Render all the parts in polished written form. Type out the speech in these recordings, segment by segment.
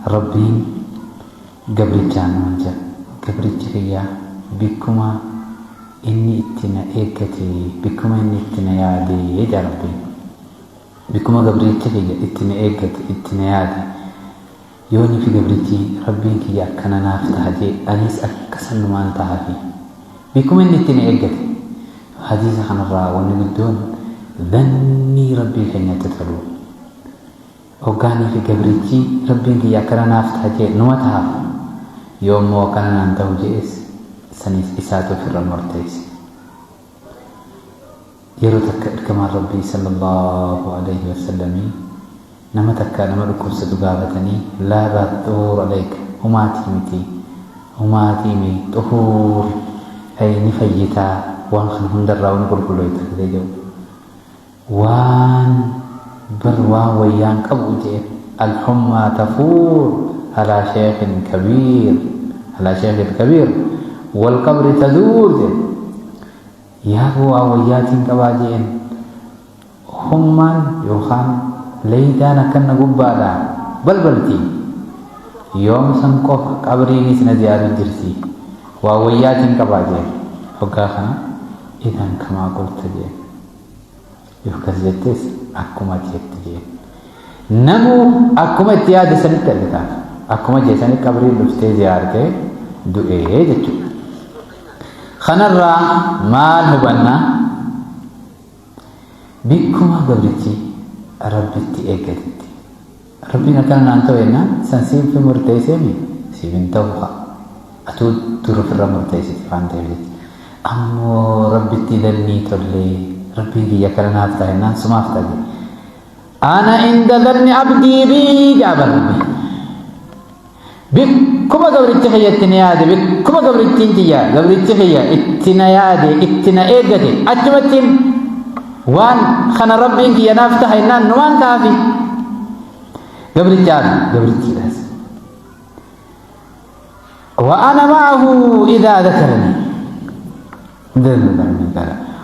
Rabbiin gabrichaan maal jedha? Gabrichi kiyya bikkuma inni itti na eeggate, bikkuma inni itti na yaade jedha Rabbiin. Bikkuma gabrichi kiyya itti na eeggate, itti na yaade. Yoonii fi gabrichi Rabbiin kiyya akkana naaf taha jee aniis akka sanumaan tahafi. Bikkuma inni itti na eeggate. Hadiisa kanarraa wanni guddoon dhannii Rabbii keenyatti tolu. Hoggaanii fi gabrichi Rabbiin kiyya akkana naaf taha jee numa tahaaf. Yoo immoo akkana naan tahu je'es saniis isaatu ofirra murteesse. Yeroo takka ergamaan Rabbii sallallahu alayhi wasallamii nama takka nama dhukkubsatu gaafatanii laa baas xuhuur alayka humaatii miti humaatii mi xuhuur ay ni fayyitaa waan kana hundarraa ni qulqullooyta jedhee jedhu waan bar waan wayyaan qabu jeen alhummaa tafuur alaa sheekhin kabiir alaa sheekhin kabiir wal qabri taduur jeen Yaaboo waan wayyaatiin qabaa je'een. Hummaan yookaan leeydaan akkan na gubbaadha balbalti. Yoom san qofa qabriinis na ziyaaru jirti. Waan wayyaatiin qabaa je'een. Hoggaa kana idan kamaa qulta je'een. Yoo akkas jettes akkuma ati jette je'een. Namuu akkuma itti yaade sanitti argataaf. Akkuma jee sanitti qabriin dhuftee ziyaartee du'ee jechuudha. Kanarraa maal hubanna? Bikkuma gabrichi Rabbitti eeggatetti. Rabbiin akkana naan ta'u jennaan san siif murteesseemi siif hin ta'u haa. Atuu dura ofirra murteessite waan ta'eef jecha. Ammoo Rabbitti dannii tollee Rabbiin kiyya akkana naaf ta'a jennaan sumaaf ta'a jedhe. Ana inda dhanni abdii bii jedha Rabbi. Bikkuma gabrichi kiyya itti na yaade, bikkuma gabrittiin tiyya, gabrichi kiyya itti na yaade, itti na eeggate, achumattiin waan kana Rabbiin kiyya naaf taha jennaan numaan tahafi. Gabrichaa fi gabrittiidhaas. Wa ana ma'ahu idaa dhakarani.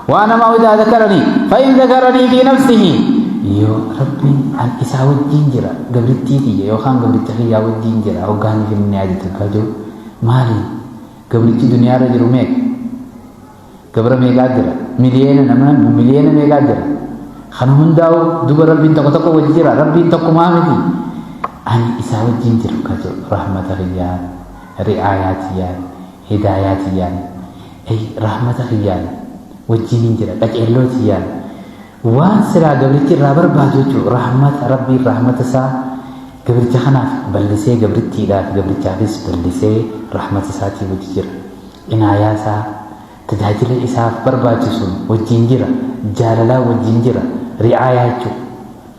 Wa ana ma'ahu idaa dhakarani. Fa in dhakarani fi nafsihi. Yoo Rabbiin an isaa wajjin jira gabrittii tiyya yookaan gabricha kiyyaa wajjin jira hoggaan fi inni yaadatu hoggaa jiru maali gabrichi duniyaarra jiru meeqa gabra meeqaa jira miliyeena nama miliyeena meeqaa jira kana hundaa'u duba Rabbiin tokko tokko wajji jira Rabbiin tokkumaa miti ani isaa wajjin jira hoggaa jiru rahmata kiyyaan ri'aayaa tiyyaan Hidaayaa tiyyaan, ey rahmata kiyyaan wajjiinin jira, qaceelloo tiyyaan. Waan silaa gabrichi irraa barbaadu jechuun rahmata Rabbiin rahmata isaa gabricha kanaaf bal'isee gabrittiidhaaf gabrichaafis bal'isee rahmata isaatii wajji jira. Inaayaa isaa tajaajila isaaf barbaachisuun wajjiin jira, jaalalaa wajjiin jira, ri'aayaa jechuudha.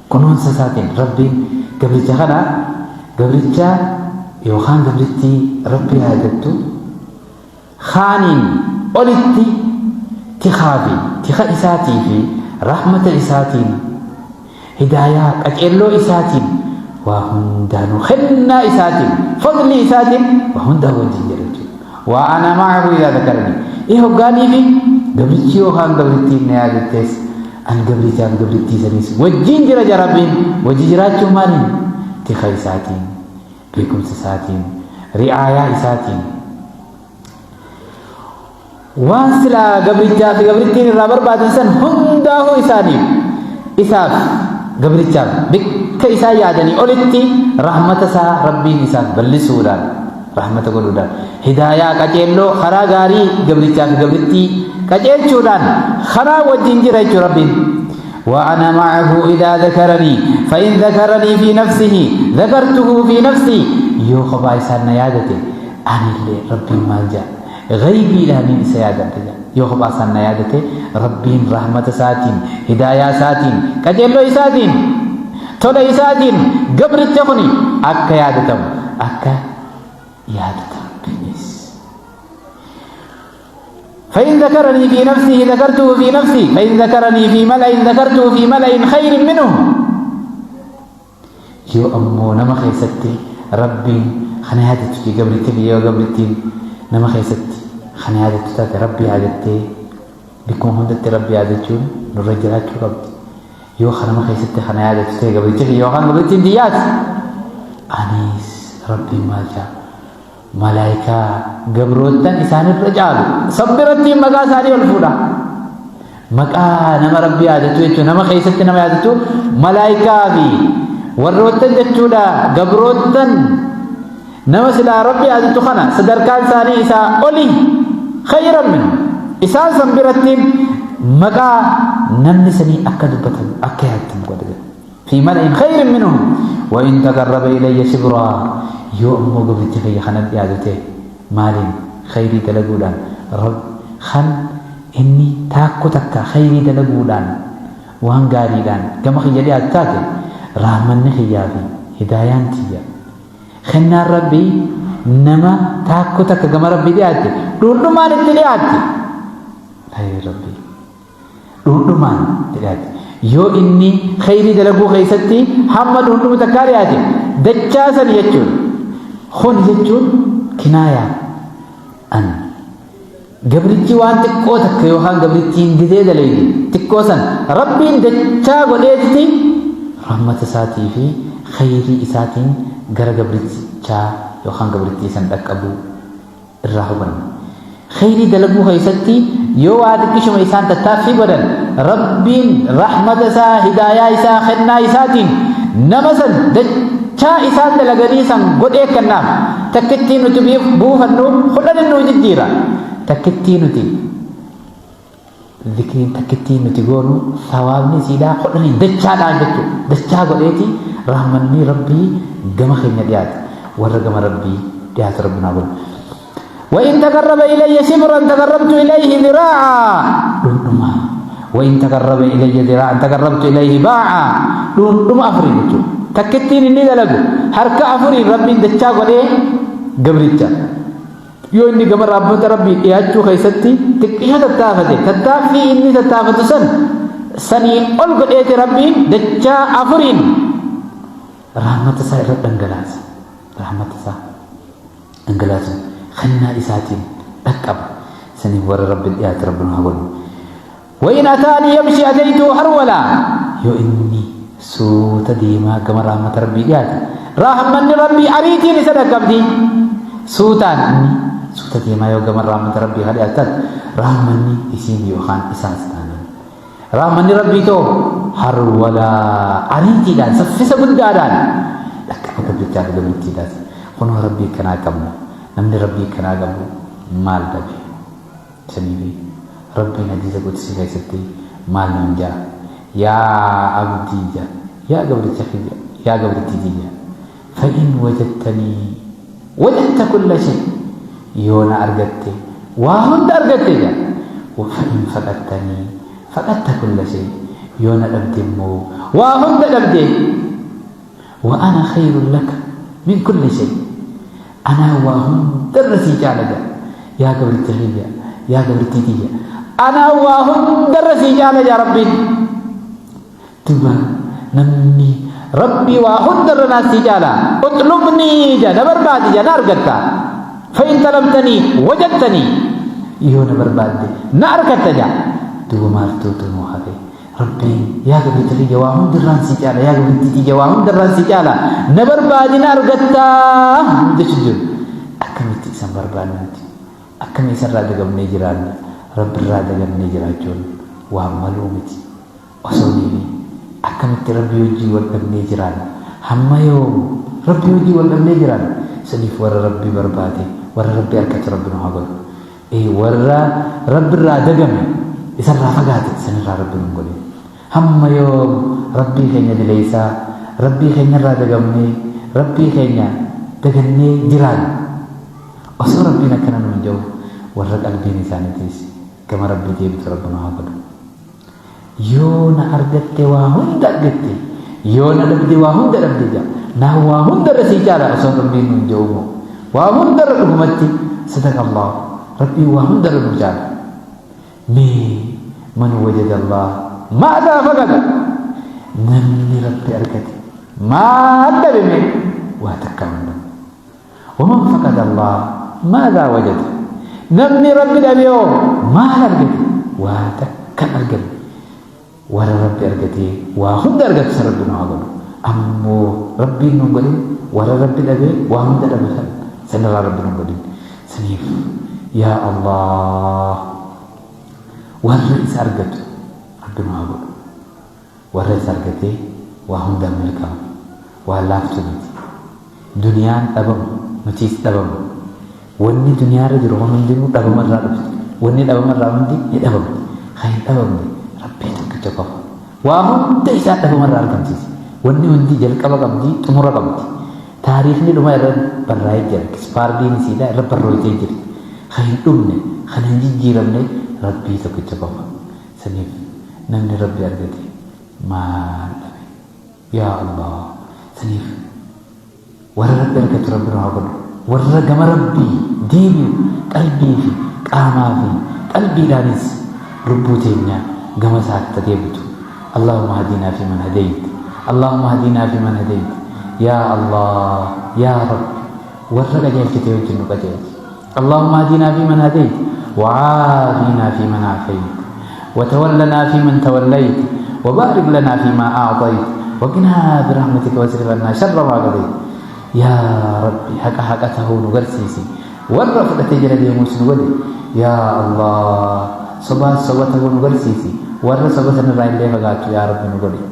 Kunuunsa isaatiin Rabbiin gabricha kana gabricha yookaan gabrittii Rabbi yaadattu kaaniin olitti tikaa fi tika isaatii fi rahmata isaatiin hidaayaa qaceelloo isaatiin waa hundaanuu kennaa isaatiin fadlii isaatiin waa hundaa wajjin jira jechuudha. Waa ana ma'ahu idaa dhakarani. Ee hoggaanii fi gabrichi yookaan gabrittiin na yaadattees An gabrichaaf gabrittii saniis wajjiin jira ja Rabbiin. Wajji jiraachuun maaliin? Tika isaatiin, beekumsa isaatiin, ri'aayaa isaatiin. Waan silaa gabrichaa fi gabrittiin irraa barbaadan san hundaahuu isaaniif isaaf gabrichaaf bikka isaa yaadanii olitti rahmata isaa Rabbiin isaaf bal'isuudhaan rahmata godhuudhaan Hidaayaa, qaceelloo, karaa gaarii gabrichaa fi gabrittii qaceelchuudhaan karaa wajjin jira jechuudha Rabbiin. وأنا معه إذا ذكرني فإن ذكرني في نفسه ذكرته في نفسي yoo kophaa isaan na yaadate anillee Rabbiin maal jedha ghaybiidhaan isa yaadadha jedha yoo kophaa isaan na yaadate Rabbiin rahmata isaatiin hidaayaa isaatiin qaceelloo isaatiin tola isaatiin gabricha kuni akka yaadatamu akka yaadata Rabbiinis. فإن ذكرني في نفسه ذكرته في نفسي فإن ذكرني في ملأ ذكرته في ملأ خير منه yoo ammoo nama keessatti Rabbiin kana yaadattu jee gabritti fi yoo gabrittiin nama keessatti kana yaadattu taate Rabbi yaadattee bikkuma hundatti Rabbi yaadachuun nurra jiraachuu qabdi. Yoo kanama keessatti kana yaadattu ta'e gabrichi kiyya yookaan gabrittiin tiyyaas anis Rabbiin maal jaa? Malaayikaa gabroottan isaanirra caalu san biratti maqaa isaanii ol fuudha. Maqaa nama Rabbi yaadatu jechuudha. Nama keessatti nama yaadatu malaayikaa fi warroottan jechuudha. Gabroottan nama silaa Rabbi yaadatu kana sadarkaan isaanii isaa oli khayran minhu. Isaan san biratti maqaa namni sanii akka dubbatamu akka yaadatamu godha jedha. Fi mala'in khayrin minhum wa in taqarraba ilayya shibraa yoo ammoo gabrichi kiyya kanan dhiyaatu ta'e maaliin khayrii dalaguudhaan rab kan inni taakku takka khayrii dalaguudhaan waan gaariidhaan gama kiyya dhiyaatu taate rahmanni kiyyaa fi hidaayaan tiyya kennaan rabbii nama taakku takka gama rabbii dhiyaatte dhundhumaan itti dhiyaatti khayrii rabbii dhundhumaan itti dhiyaate. Yoo inni kheyrii dalaguu keessatti hamma dhundhuma takkaa dhiyaate dachaa san jechuudha. Kun jechuun kinaayaa an gabrichi waan xiqqoo takka yookaan gabrittiin gizee dalayde xiqqoo san rabbiin dachaa godheetiti rahmata isaatii fi kheyrii isaatiin gara gabrichaa yookaan gabrittii san dhaqqabuu irraa hubanna. Kheyrii dalaguu keessatti yoo waa xiqqishuma isaan tattaaffii godhan Rabbiin rahmata isaa, hidaayaa isaa, kennaa isaatiin nama san dachaa isaan dalaganii san godhee kennaaf. Takkittii nuti buufannu kudhanin nuu jijjiira. Takkittii nuti zikriin takkittii nuti goonu sawaabni isiidhaa kudhaniin dachaadhaan jechuudha. Dachaa godheeti rahmanni Rabbii gama keenya dhiyaate. Warra gama Rabbii dhiyaatu Rabbi naa godhu. وإن تقرب إلي شبرا تقربت إليه ذراعا دندما وإن تقرب إلي ذراعا تقربت إليه باعا دندما أفرين تكتين إني دلقو حركة أفرين ربي دچا قولي قبرتشا Yoo inni gama raabbata Rabbii dhiyaachuu keessatti xiqqisha tattaafate, tattaaffii inni tattaafatu san sanii ol godheeti Rabbiin dachaa afuriin rahmata isaa irra dhangalaasa. Rahmata isaa dhangalaasu kennaa isaatiin dhaqqaba. Saniif warra Rabbiin dhiyaate Rabbi nu haa godhu. Wayin ataanii yamshi ataytuu harwalaa. Yoo inni suuta deemaa gama rahmata Rabbii dhiyaate, rahmanni Rabbii ariitiin isa dhaqqabdi. Suutaan inni suuta deemaa yoo gama rahmata Rabbii ka dhiyaatu taate, rahmanni isiin yookaan isaas taanaan. Rahmanni Rabbii too harwalaa ariitiidhaan saffisa guddaadhaan dhaqqaba gabrichaa fi gabrittiidhaas. Kunoo Rabbii akkanaa qabna. Namni Rabbii akkanaa qabu maal dhabe? Saniifi Rabbiin hadiisa qudsii keessatti maal nuun ja'a? Yaa abdii ja'a, yaa gabricha kiyya, yaa gabrittii tiyya, fa in wajadtanii wajadta kulla shay, yoo na argatte waa hunda argatte ja'a. Wa fa in faqadtanii faqadta kulla shay, yoo na dhabde immoo waa hunda dhabde. Wa ana khayrun laka min kulli shay. Anaa waa hundarra sii caala jedha. Yaa gabricha kiyya, yaa gabrittii tiyya. Anaa waa hundarra sii caala jedha Rabbiin. Duuba namni Rabbii waa hundarra naa sii caala. Uxlubnii jedha na barbaadi jedha na argatta. Fa in talabtanii wajattanii. Yoo na barbaadde na argatta jedha. Duuba maaltuutu nuu hafe? Rabbiin, yaa gabricha kiyya waa hundarraan sii caala, yaa gabrittii tiyya waa hundarraan sii caala, na barbaadi na argattaa nuun jechu jiru. Akkamitti isan barbaanna nuti? Akkami isarraa dagamnee jiraanna? Rabbirraa dagamnee jiraachuun waan maluu miti. Osoo niifi akkamitti Rabbii wajjin wal dhabnee jiraanna? Hamma yoom Rabbii wajjin wal dhabnee jiraanna? Saniif warra Rabbi barbaade, warra Rabbi arkatu Rabbi nu haa godhu. Ee warra Rabbirraa dagame, isarraa fagaate sanirraa Rabbi nun godhin. Hamma yoom Rabbii keenya dileeysaa, Rabbii keenyarraa dagamnee, Rabbii keenya dagannee jiraanna? Osoo Rabbiin akkana nuun ja'u warra qalbiin isaaniitiis gama Rabbii deebitu Rabbi nu haa godhu. Yoo na argatte waa hunda argatte, yoo na dhabde waa hunda dhabde ja'a. Naan waa hundarra sii caala osoo Rabbiin nuun ja'uu moo. Waa hundarra dhugumatti sadaqa Allah. Rabbiin waa hundarra nu caala. Mee man wajada Allah maadaa faqada. Namni Rabbi argate maal dhabe mee waa takka hin dhabne. Waman faqada Allah maadaa wajada. Namni Rabbi dhabe hoo maal argate? Waa takka hin arganne. Warra Rabbi argatee waa hunda argatu san Rabbi nu haa godhu. Ammoo Rabbiin nun godhin warra Rabbi dhabee waa hunda dhabe san sanirraa Rabbi nun godhin. Saniif yaa Allah warra isa argatu Rabbi nu haa godhu. Warra isa argatee waa hundaan milkaa'u. Waan laaftuu miti. Duniyaan dhabamu nutiis dhabamu. Wanni duniyaarra jiru kun hundinuu dhabama irraa dhufte. Wanni dhabama irraa hundi ni dhabamti. Kan hin dhabamne Rabbii tokkicha qofa. Waa hunda isaa dhabama irraa argamsiise. Wanni hundi jalqaba qabdi, xumura qabdi. Taariikni dhuma irra barraa'ee jira. Kispaardiin isiidha irra barrooytee jirti. Kan hin dhumne, kan hin jijjiiramne Rabbii tokkicha qofa. Saniif namni Rabbi argate maal dhabe? Yaa Allah! Saniif warra Rabbi argatu Rabbi nu haa godhu. Warra gama Rabbii deebi'u qalbii fi qaamaa fi qalbiidhaanis lubbuu teenya gama isaatti ta deebitu. Allahumma hadinaa fi man hadayt. Allahumma hadinaa fi man hadayt. Yaa Allah! Yaa Rabbi! Warra qajeelchite wajjin nu qajeelchi. اللهم اهدنا فيمن هديت وعافنا فيمن عافيت وتولنا فيمن توليت وبارك لنا فيما أعطيت وقنا برحمتك واصرف عنا شر ما قضيت يا ربي حق حقته نغرسيسي warra fudhatee jala deemus nu godhi yaa Allah soba soba ta'uu nu garsiisi warra soba sanirraa illee fagaatu yaa Rabbi nu godhi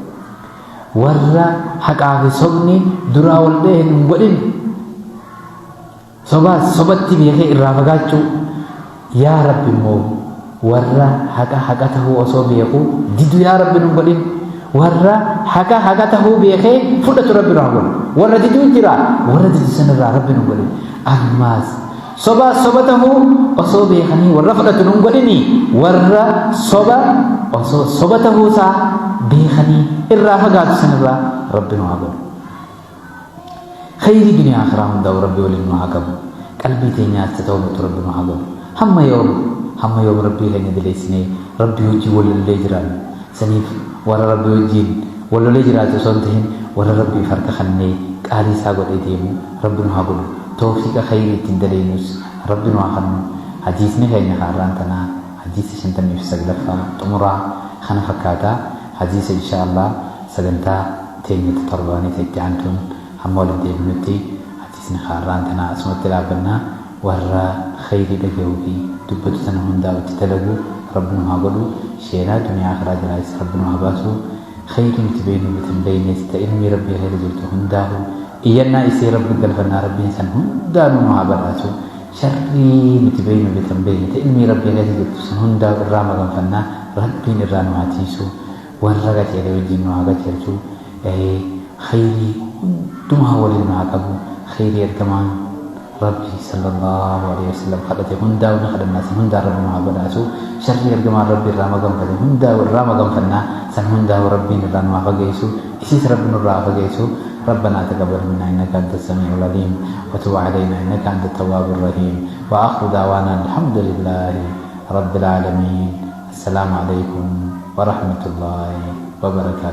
warra haqaa fi sobni duraa wal dhahee nu godhin Sobaas sobatti beekee irraa fagaachuu Yaa Rabbi immoo warra haqa haqa tahuu osoo beekuu didu yaa Rabbi nun godhin warra haqa haqa tahuu beekee fudhatu Rabbi nu haa godhu warra diduu jira warra didu sanirraa Rabbi nun godhin ammaas sobaas soba tahuu osoo beekanii warra fudhatu nun godhini warra soba osoo soba tahuusaa beekanii irraa fagaatu sanirraa Rabbi nu haa godhu. Kheyrii duniyaa akhiraa hundaa'u Rabbi waliin nu haa qabu. Qalbii teenyaas ta tawbattu Rabbi nu haa godhu. Hamma yoom hamma yoom Rabbii keenya dileessinee Rabbii wajjiin wal lollee jiraanna. Saniif warra Rabbii wajjiin wal lolee jiraatu osoo hin tahin warra Rabbiif harka kannee qaalii isaa godhee deemu Rabbi nu haa godhu. Tawfiiqa kheyrii ittiin daleeynus Rabbi nu haa kannu. Hadiisni keenya ka arraan tanaa hadiisa 59ffaa xumuraa kana fakkaata. Hadiisa inshaa Allah sagantaa teenya ta torbaanii ta itti aantuun hamma walitti deebinutti hadiisni ka arraan tanaa asumatti dhaabbanna. Warra kheyrii dhagayuu fi dubbatu tana hundaa itti dalagu Rabbi nu haa godhu. Sheenaa duniyaa akhiraa jalaayis Rabbi nu haa baasu. Kheyrii nuti beeynuu fi ta hin beeynees ta ilmii Rabbii keessa jirtu hundaahu iyyannaa isii Rabbi galfannaa Rabbiin san hundaanuu nu haa badhaasu. Sharrii nuti beeynuu fi ta hin beeyne ta ilmii Rabbii keessa jirtu san hundaahu irraa maganfannaa Rabbiin irraa nu haa tiiysu. Warra qaceele wajjiin nu haa qaceelchu kheyrii hundumaa waliin nu haa qabu kheyrii ergamaan Rabbii sallallahu aleyhi wasallam kadhate hundaa'u ni kadhannaa san hundaan Rabbi nu haa badhaasu sharrii ergamaan Rabbi irraa maganfate hundaa'u irraa maganfannaa san hundaa'u Rabbiin irraa nu haa fageessu isiis Rabbi nurraa haa fageessu ربنا تقبل منا إنك أنت السميع العليم وتب علينا إنك أنت التواب الرحيم وآخر دعوانا الحمد لله رب العالمين السلام عليكم ورحمة الله وبركاته.